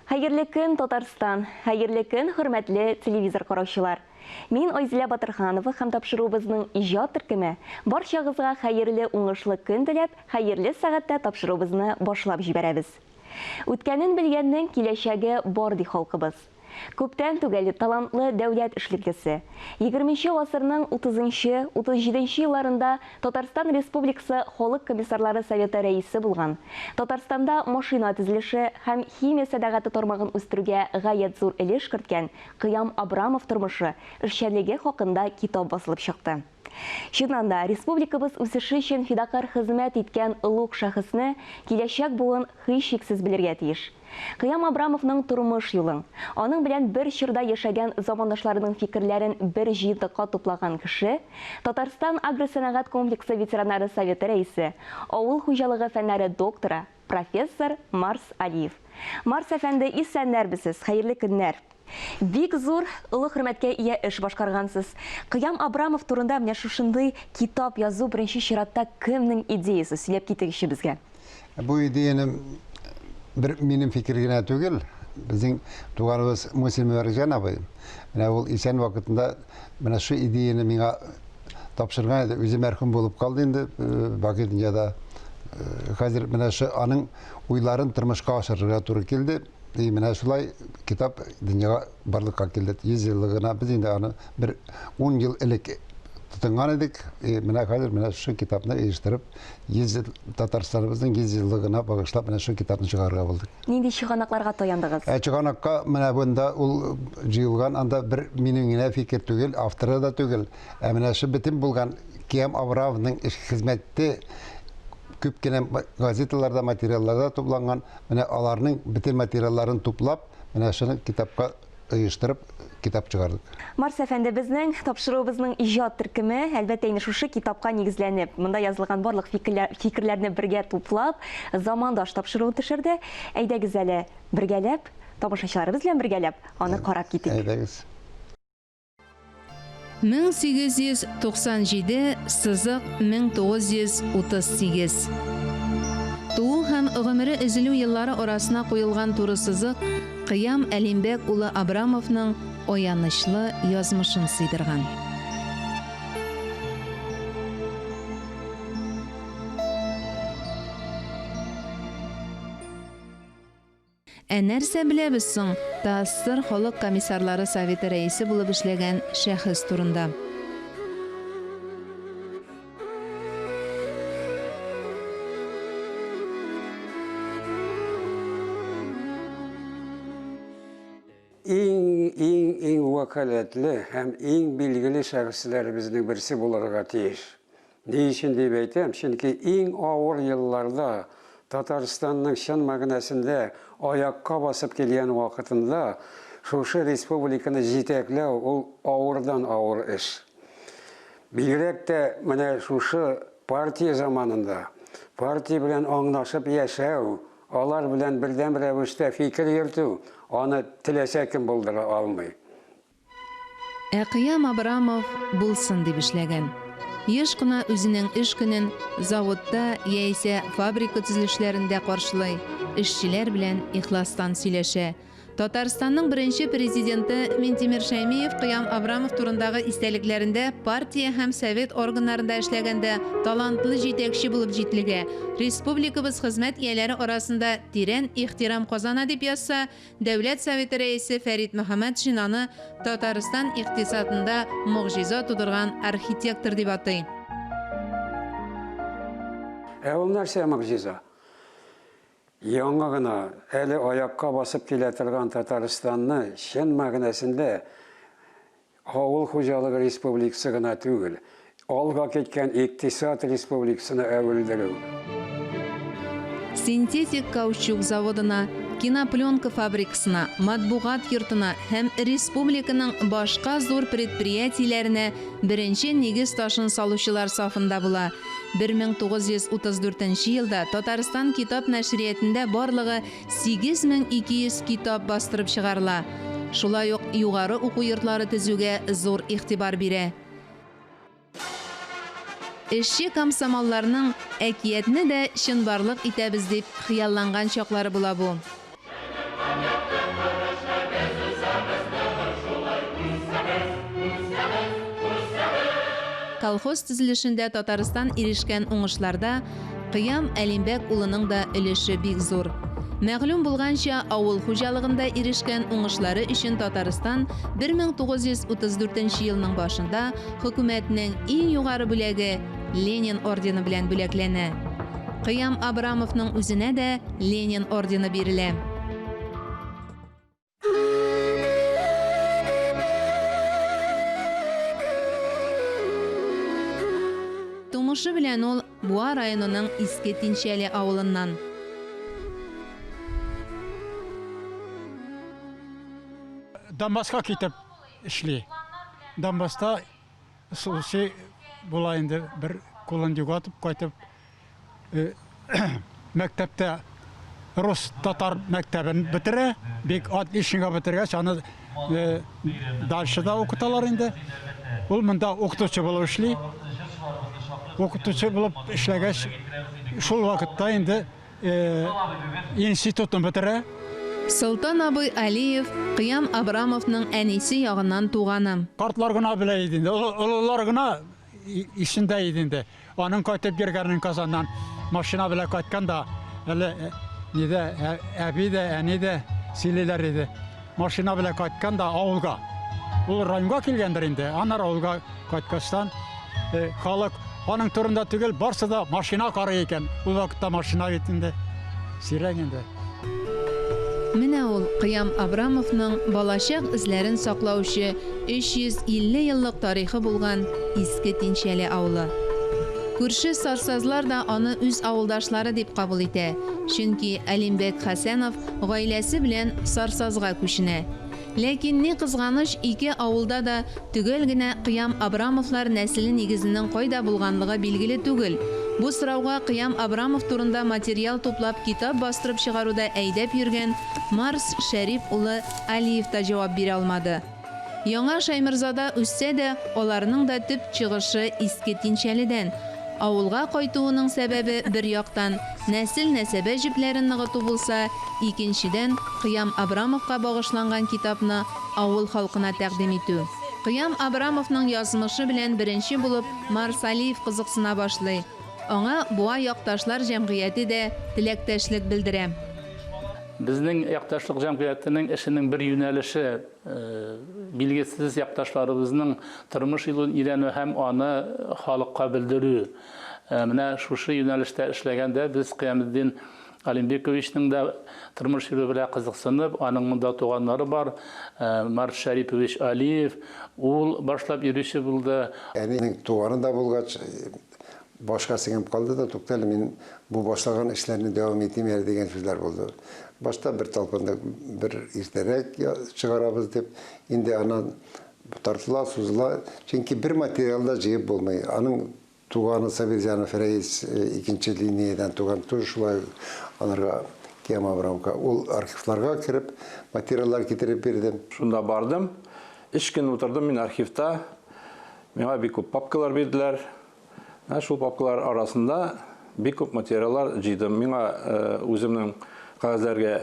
Хәерле көн, Татарстан! Хәерле көн, хөрмәтле телевизор караучылар! Мин Айзилә Батырханова һәм тапшыруыбызның иҗат төркеме барчагызга хәерле уңышлы көн теләп, хәерле сәгатьтә тапшыруыбызны башлап җибәрәбез. Үткәнен белгәннең киләчәге бар ди халкыбыз. Күптән түгел талантлы дәүләт эшлеклесе, егерменче гасырның утызынчы, 37 нче елларында Татарстан Республикасы Халык Комиссарлары Советы рәисе булган, Татарстанда машина төзелеше һәм химия сәнәгате тармагын үстерүгә гаять зур өлеш керткән Кыям Абрамов тормышы, эшчәнлеге хакында китап басылып чыкты. Чыннан да, республикабыз үсеше өчен фидакарь хезмәт иткән олуг шәхесне киләчәк буын һичшиксез белергә тиеш. Кыям Абрамовның тормыш юлын, аның белән бер чорда яшәгән замандашларының фикерләрен бер җыентыкка туплаган кеше, Татарстан агросәнәгать комплексы ветераннары советы рәисе, авыл хуҗалыгы фәннәре докторы, профессор Марс Алиев. Марс әфәнде, исәннәрмесез, хәерле көннәр! Бик зур, олы хөрмәткә ия эш башкаргансыз. Кыям Абрамов турында менә шушындый китап язу беренче чиратта кемнең идеясе? Сөйләп китегезче безгә. Бу идеяне бер минем фикер генә түгел, безнең туганыбыз Мусин Мөбәрәкҗан абый, менә ул исән вакытында менә шу идеяне миңа тапшырган иде. Үзе мәрхүм булып калды инде, э, бакый дөньяда. Э, хәзер менә шу аның уйларын тормышка ашырырга туры килде. И менә шулай китап дөньяга барлыкка килде. 100 еллыгына без инде аны бер 10 ел элек тотынган идек. И менә хәзер менә шушы китапны оештырып, 100 ел Татарстаныбызның 100 еллыгына багышлап менә шул китапны чыгарырга булдык. Нинди чыганакларга таяндыгыз? Ә чыганакка менә бунда ул җыелган, анда бер минем генә фикер түгел, авторы да түгел. Ә менә шу бөтен булган Киям Абрамовның эш хезмәте күп кенә газеталарда, материалларда тупланган. Менә аларның бөтен материалларын туплап, менә шуны китапка оештырып, китап чыгардык. Марс әфәнде, безнең тапшыруыбызның иҗат төркеме, әлбәттә инде, шушы китапка нигезләнеп, монда язылган барлык фикерләрне бергә туплап, Замандаш тапшыруын төшерде. Әйдәгез әле, бергәләп, тамашачыларыбыз белән бергәләп, аны карап китик. Әйдәгез. 1897 сызык 1938. Туу һәм гомере өзелү еллары арасына куелган туры сызык Кыям Әлимбәк улы Абрамовның аянычлы язмышын сыйдырган. Ә нәрсә беләбез соң ТАССР Халык комиссарлары Советы рәисе булып эшләгән шәхес турында? Иң, иң, иң вәкаләтле һәм иң билгеле шәхесләребезнең берсе булырга тиеш. Ни өчен дип әйтәм, чөнки иң авыр елларда, Татарстанның чын мәгънәсендә аякка басып килгән вакытында шушы республиканы җитәкләү ул авырдан авыр эш. Бигрәк тә менә шушы партия заманында, партия белән аңлашып яшәү, алар белән бердәм рәвештә фикер йөртү, аны теләсә кем булдыра алмый. Ә Кыям Абрамов булсын дип эшләгән. Еш кына үзенең эш көнен заводта яисә фабрика төзелешләрендә каршылый, эшчеләр белән ихластан сөйләшә. Татарстанның беренче президенты Минтимер Шәймиев Кыям Абрамов турындагы истәлекләрендә партия һәм совет органнарында эшләгәндә талантлы җитәкче булып җитлегә, республикабыз хезмәт ияләре арасында тирән ихтирам казана дип язса, Дәүләт Советы Рәисе Фәрит Мөхәммәтшин аны Татарстан икътисадында могҗиза тудырган архитектор дип атый. Ә ул нәрсә могҗиза? Яңа гына, әле аякка басып килә торган Татарстанны чын мәгънәсендә Авыл хуҗалыгы республикасы гына түгел, алга киткән икътисад республикасына әверелдерү. Синтетик каучук заводына, кинопленка фабрикасына, матбугат йортына һәм республиканың башка зур предприятиеләренә беренче нигез ташын салучылар сафында була. 1934 нче елда Татарстан китап нәшриятендә барлыгы 8200 китап бастырып чыгарыла. Шулай ук югары уку йортлары төзүгә зур игътибар бирә. Эшче комсомолларның әкиятне дә чынбарлык итәбез дип хыялланган чаклары була бу. Колхоз төзелешендә Татарстан ирешкән уңышларда Кыям Әлимбәк улының да өлеше бик зур. Мәгълүм булганча, авыл хуҗалыгында ирешкән уңышлары өчен Татарстан 1934 нче елның башында хөкүмәтнең иң югары бүләге, Ленин ордены белән бүләкләнә. Кыям Абрамовның үзенә дә Ленин ордены бирелә. Тумышы белән ул Буа районының Иске Тинчәле авылыннан. Донбасска китеп эшли. Донбасста Случай була инде, бер кулын югалтып кайтып, мәктәптә рус татар мәктәбен бетерә, бик отличнига бетергәч, аны дальше да укыталар инде. Ул монда укытучы булып эшли. Укытучы булып эшләгәч, шул вакытта инде Институтны бетерә. Солтан абый Алиев, Кыям Абрамовның әнисе ягыннан туганы. Картлар гына белә иде инде, олылар гына исендә иде инде. Аның кайтып йөргәнен Казаннан машина белән кайткан да, әле нидә, әби дә, әни дә сөйлиләр иде. Машина белән кайткан да авылга. Ул районга килгәндер инде, аннары авылга кайткачтан э, халык аның турында түгел, барсы да машина карый икән. Ул вакытта машина бит инде сирәк инде. Менә ул Кыям Абрамовның балачак эзләрен саклаучы 350 еллык тарихы булган Иске Тинчәле авылы. Күрше Сарсазлар да аны үз авылдашлары дип кабул итә, чөнки Алимбәк Хәсәнов гаиләсе белән Сарсазга күченә. Ләкин, ни кызганыч, ике авылда да төгәл генә Кыям Абрамовлар нәселе нигезенең кайда булганлыгы билгеле түгел. Бу сорауга Кыям Абрамов турында материал туплап китап бастырып чыгаруда әйдәп йөргән Марс Шәрип улы Алиев та җавап бирә алмады. Яңа Шайморзада үссә дә, аларның да төп чыгышы Иске Тинчәледән. Авылга кайтуының сәбәбе, бер яктан, нәсел-нәсәбә җепләрен ныгыту булса, икенчедән, Кыям Абрамовка багышланган китапны авыл халкына тәкъдим итү. Кыям Абрамовның язмышы белән беренче булып Марс Алиев кызыксына башлый. Аңа Буа якташлар җәмгыяте дә теләктәшлек белдерә. Безнең якташлык җәмгыятенең эшенең бер юнәлеше, билгесез якташларыбызның тормыш юлын өйрәнү һәм аны халыкка белдерү. Менә шушы юнәлештә эшләгәндә без Кыяметдин Алимбековичның да тормыш юлы белән кызыксынып, аның монда туганнары бар, Марс Шәрипович Алиев, ул башлап йөрүче булды. Әнинең туганы да булгач, Башка сеңеп калды да, туктале, мин бу башлаган эшләрне дәвам итим әле дигән сүзләр булды. Башта бер талпындык, бер иртәрәк чыгарабыз дип, инде аннан тартыла, сузыла. Чөнки бер материал да җыеп булмый. Аның туганы Сабирҗанов Рәис икенче линиядән туган, тоже шулай аларга Киям Абрамка. Ул архивларга кереп, материаллар китереп бирде. Шунда бардым. Өч көн утырдым мин архивта. Миңа бик күп папкалар бирделәр. Менә шул папкалар арасында бик күп материаллар җыйдым. Миңа үземнең кәгазьләргә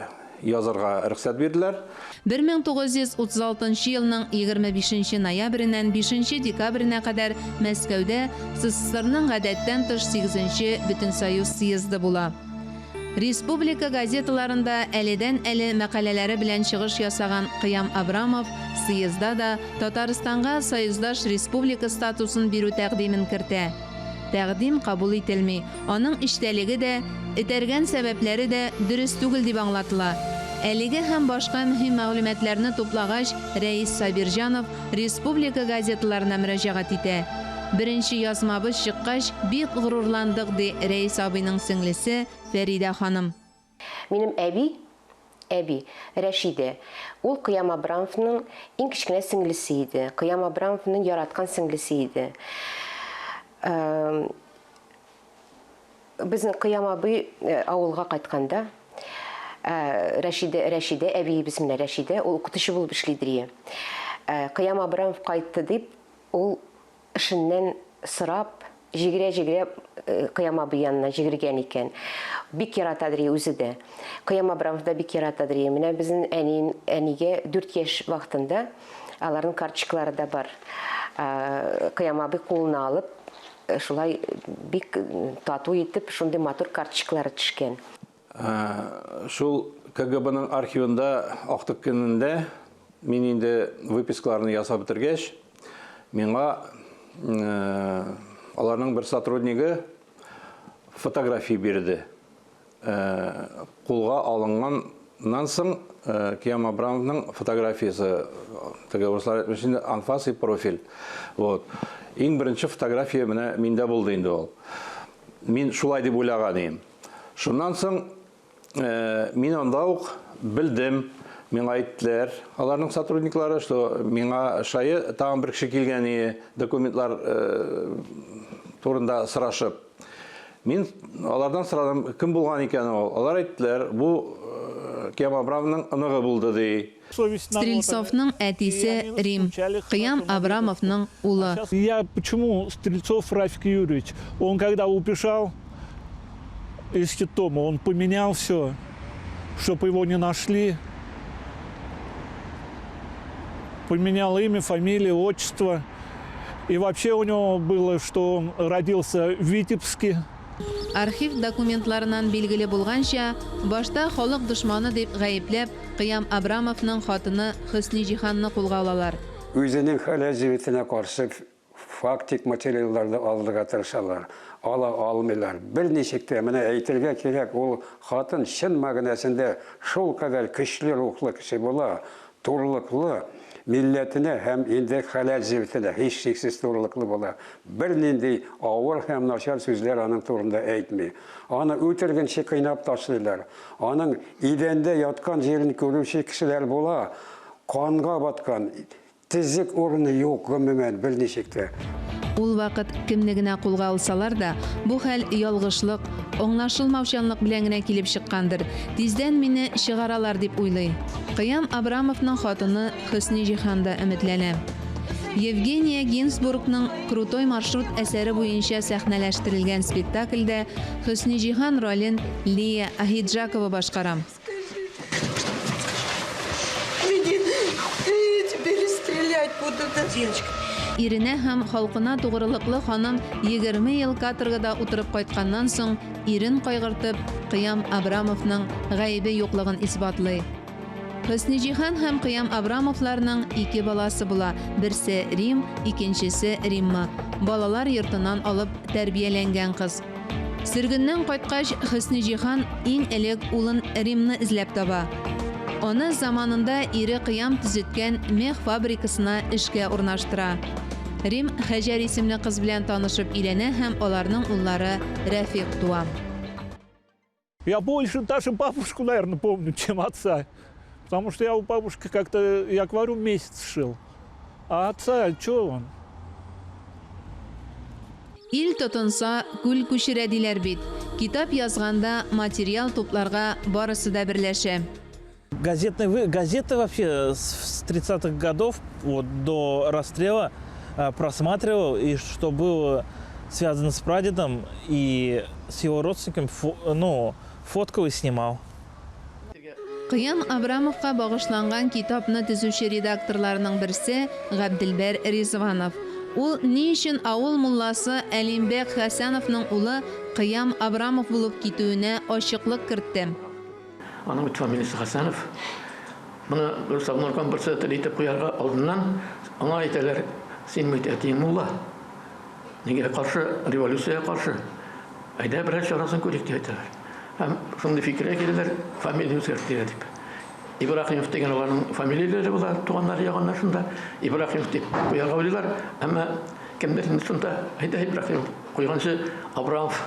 язарга рөхсәт бирделәр. 1936 елның 25 нче ноябреннән 5 нче декабренә кадәр Мәскәүдә СССРның гадәттән тыш сигезенче Бөтенсоюз съезды була. Республика газеталарында әледән-әле мәкаләләре белән чыгыш ясаган Кыям Абрамов съездда да Татарстанга союздаш республика статусын бирү тәкъдимен кертә. Тәкъдим кабул ителми, аның эчтәлеге дә, этәргән сәбәпләре дә дөрес түгел дип аңлатыла. Әлеге һәм башка мөһим мәгълүматларны туплагач, Рәис Сабирҗанов республика газеталарына мөрәҗәгать итә. Беренче язмабыз чыккач, бик горурландык, ди Рәис абыйның сеңлесе Фәридә ханым. Минем әби, әби, Рәшидә, ул Кыям Абрамовның иң кечкенә сеңлесе иде. Кыям Абрамовның яраткан сеңлесе иде. Безнең Кыям абый авылга кайтканда, Рәшидә, Рәшидә әбиебез менә Рәшидә, ул укытучы булып эшли дирие. Кыям Абрамов кайтты дип, ул эшеннән сорап, Җигерә-җигерә Кыям абый янына җигергән икән. Бик яратадыр и үзе дә. Кыям Абрамов да бик яратадыр и. Менә безнең әни, әнигә дүрт яшь вакытында аларның карточкалары да бар. Кыям абый кулына алып, шулай бик тату итеп, шундый матур карточкалары төшкән. Шул КГБның архивында актык көнендә мин инде выпискаларны ясап бетергәч, миңа аларның бер сотруднигы фотография бирде. Кулга алынганнан соң Киям Абрамовның фотографиясе, теге урыслар әйтмешли инде, анфас и профиль. Вот. Иң беренче фотография менә миндә булды инде ул. Мин шулай дип уйлаган идем. Шуннан соң мин анда ук белдем, миңа әйттеләр, аларның сотрудниклары, что миңа шае тагын бер кеше килгән ие, документлар турында сорашып. Мин алардан сорадым, кем булган икән ул? Алар әйттеләр, бу Киям Абрамовның оныгы булды, ди. Стрельцовның әтисе Рим, Кыям Абрамовның улы. Я почему Стрельцов Рафик Юрьевич? Он когда убежал из детдома, он поменял все, чтобы его не нашли. Поменял имя, фамилию, отчество. И вообще у него было, что он родился в Витебске. Архив документларыннан билгеле булганча, башта халык дошманы дип гаепләп, Кыям Абрамовның хатыны Хөсниҗиһанны кулга алалар. Үзенең хәләл җефетенә каршы фактик материалларны алырга тырышалар. Ала алмыйлар. Берничек тә, менә әйтергә кирәк, ул хатын чын мәгънәсендә шулкадәр көчле рухлы кеше була, турылыклы, милләтенә һәм инде хәләл җефетенә һичшиксез турылыклы була. Бернинди авыр һәм начар сүзләр аның турында әйтми. Аны үтергенче кыйнап ташлыйлар. Аның идәндә яткан җирен күрүче кешеләр була, канга баткан, төзек урыны юк, гомумән, берничек тә. Ул вакыт кемне генә кулга алсалар да, бу хәл ялгышлык, аңлашылмаучанлык белән генә килеп чыккандыр, тиздән мине чыгаралар дип уйлый. Кыям Абрамовның хатыны Хөсниҗиһан да өметләнә. Евгения Гинзбургның Крутой маршрут әсәре буенча сәхнәләштерелгән спектакльдә Хөсниҗиһан ролен Лия Ахиджакова башкара. Иренә һәм халкына тугрылыклы ханым 20 ел каторгада утырып кайтканнан соң, ирен кайгыртып, Кыям Абрамовның гаебе юклыгын исбатлый. Хөсниҗиһан һәм Кыям Абрамовларның ике баласы була, берсе, Рим, икенчесе, Римма, балалар йортыннан алып тәрбияләнгән кыз. Сөргеннән кайткач, Хөсниҗиһан иң элек улын Римны эзләп таба. Аны заманында ире Кыям төзеткән мех фабрикасына эшкә урнаштыра. Рим Хәҗәр исемле кыз белән танышып өйләнә һәм аларның уллары Рәфикъ туа. Я больше даже бабушку, наверное, помню, чем отца. Потому что я у бабушки как-то, я говорю, месяц жил. А отца, что он? Ил тотынса, күл күчерә диләр бит. Китап язганда материал тупларга барысы да берләшә. Газетные, газеты вообще с 30-х годов вот, до расстрела просматривал, и что было связано с прадедом и с его родственниками, фо, ну, фоткал и снимал. Кыям Абрамовка багышланган китапны төзүче редакторларның берсе Габделбәр Ризванов. Ул ни өчен авыл мулласы Әлимбәк Хәсәновның улы Кыям Абрамов булып китүенә ачыклык кертте. Аның бит фамилиясе Хәсәнов. Моны бер совнарком председателе итеп куярга алдыннан аңа әйтәләр, син бит әтиең мулла. Нигә каршы, революциягә каршы. Әйдә берәр чарасын күрик дип әйтәләр. Һәм шундый фикергә киләләр, фамилия үзгәртергә дип. Ибраһимов дигән аларның фамилияләре була, туганнары ягыннан шунда Ибраһимов дип куярга уйлыйлар. Әмма кемдер инде шунда, әйдә Ибраһимов куйганчы Абрамов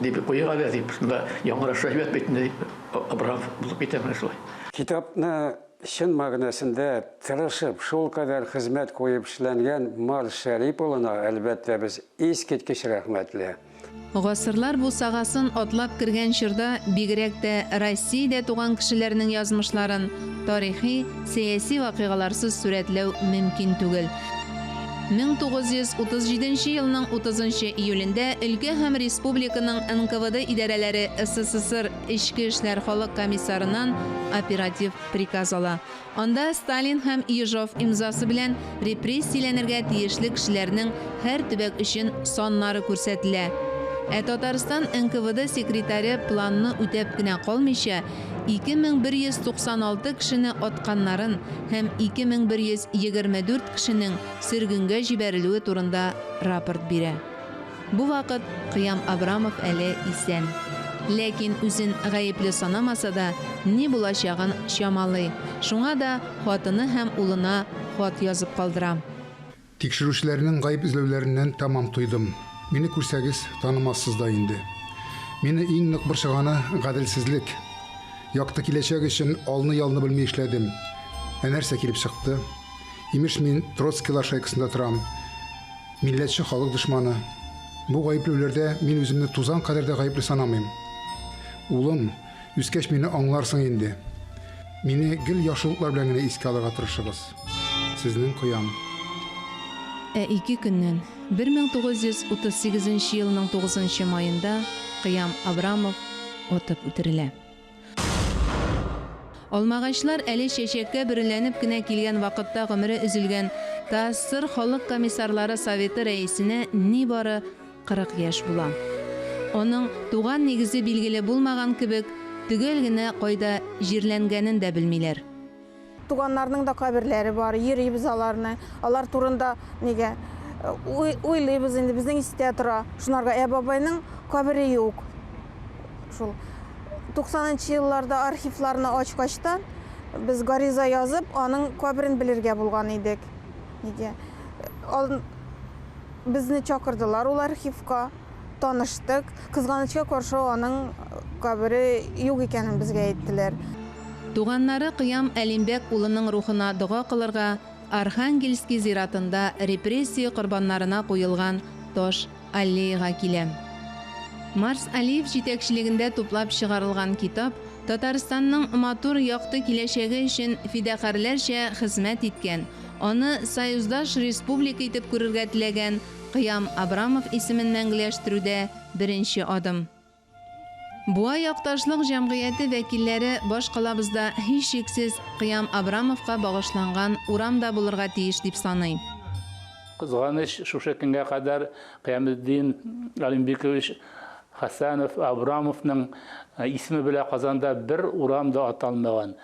дип куйыйк әле дип, шунда яңгырашы әйбәт бит инде дип Абрамов булып китә менә шулай. Китапны чын мәгънәсендә тырышып, шулкадәр хезмәт куеп эшләнгән Марс Шәрип улына, әлбәттә, без искиткеч рәхмәтле. Гасырлар бусагасын атлап кергән чорда бигрәк тә Россиядә туган кешеләрнең язмышларын тарихи, сәяси вакыйгаларсыз сурәтләү мөмкин түгел. 1937 нче елның 30 нчы июлендә өлкә һәм республиканың НКВД идарәләре СССР Эчке эшләр халык комиссарыннан оператив приказ ала. Анда Сталин һәм Ежов имзасы белән репрессияләнергә тиешле кешеләрнең һәр төбәк өчен саннары күрсәтелә. Ә Татарстан НКВД секретаре планны үтәп кенә калмыйча, 2196 кешене атканнарын һәм 2124 кешенең сөргенгә җибәрелүе турында рапорт бирә. Бу вакыт Кыям Абрамов әле исән. Ләкин үзен гаепле санамаса да, ни булачагын чамалый. Шуңа да хатыны һәм улына хат язып калдыра. Тикшерүчеләрнең гаеп эзләүләреннән тәмам туйдым. Мине күрсәгез, танымассыз да инде. Мине иң нык борчыганы, гаделсезлек. Якты киләчәк өчен алны-ялны белми эшләдем. Ә нәрсә килеп чыкты? Имеш, мин Троцкийлар шайкасында торам. Милләтче халык дошманы. Бу гаепләүләрдә мин үземне тузан кадәр дә гаепле санамыйм. Улым, үскәч мине аңларсың инде. Мине гел яхшылыклар белән генә искә алырга тырышыгыз. Сезнең Кыям. Ә ике көннән, 1938 нче елның тугызынчы маенда Кыям Абрамов атып үтерелә. Алмагачлар әле чәчәккә бөреләнеп кенә килгән вакытта гомере өзелгән ТАССР Халык Комиссарлары Советы рәисенә нибары 40 яшь була. Аның туган нигезе билгеле булмаган кебек, төгәл генә кайда җирләнгәнен дә белмиләр. Туганнарның да каберләре бар, йөрибез аларны. Алар турында нигә уйлыйбыз инде, безнең истә тора. Шунарга ә бабайның кабере юк. Шул 90 нчы елларда архивларны ачкачтан без гариза язып, аның каберен белергә булган идек. Нигә? Безне чакырдылар ул архивка. Таныштык. Кызганычка каршы, аның кабере юк икәнен безгә әйттеләр. Туганнары Кыям Әлимбәк улының рухына дога кылырга Архангельский зиратында репрессия корбаннарына куелган таш аллеяга килә. Марс Алиев җитәкчелегендә туплап чыгарылган китап Татарстанның матур якты киләчәге өчен фидакарьләрчә хезмәт иткән, аны союздаш республика итеп күрергә теләгән Кыям Абрамов исемен мәңгеләштерүдә беренче адым. Буа якташлык җәмгыяте вәкилләре башкалабызда һичшиксез Кыям Абрамовка багышланган урам да булырга тиеш дип саный. Кызганыч, шушы көнгә кадәр Кыяметдин Алимбекович Хәсәнов Абрамовның исеме белән Казанда бер урам да аталмаган.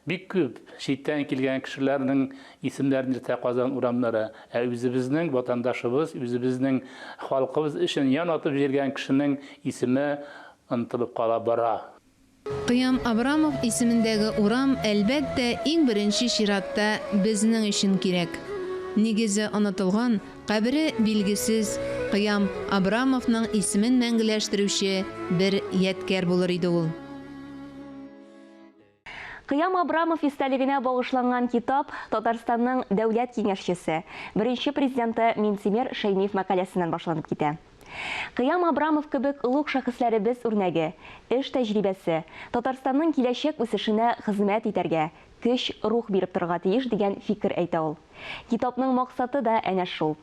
Бик күп читтән килгән кешеләрнең исемнәрен йөртә Казан урамнары. Ә үзебезнең ватандашыбыз, үзебезнең халкыбыз өчен ян атып җиргән кешенең исеме онытылып кала бара. Кыям Абрамов исемендәге урам, әлбәттә, иң беренче чиратта безнең өчен кирәк. Нигезе онытылган, кабере билгесез Кыям Абрамовның исемен мәңгеләштерүче бер ядкәр булыр иде ул. Кыям Абрамов истәлегенә багышланган китап Татарстанның Дәүләт Киңәшчесе, беренче Президенты Минтимер Шәймиев мәкаләсеннән башланып китә. Кыям Абрамов кебек олуг шәхесләребез үрнәге, эш тәҗрибәсе Татарстанның киләчәк үсешенә хезмәт итәргә көч, рух биреп торырга тиеш дигән фикер әйтә ул. Китапның максаты да әнә шул.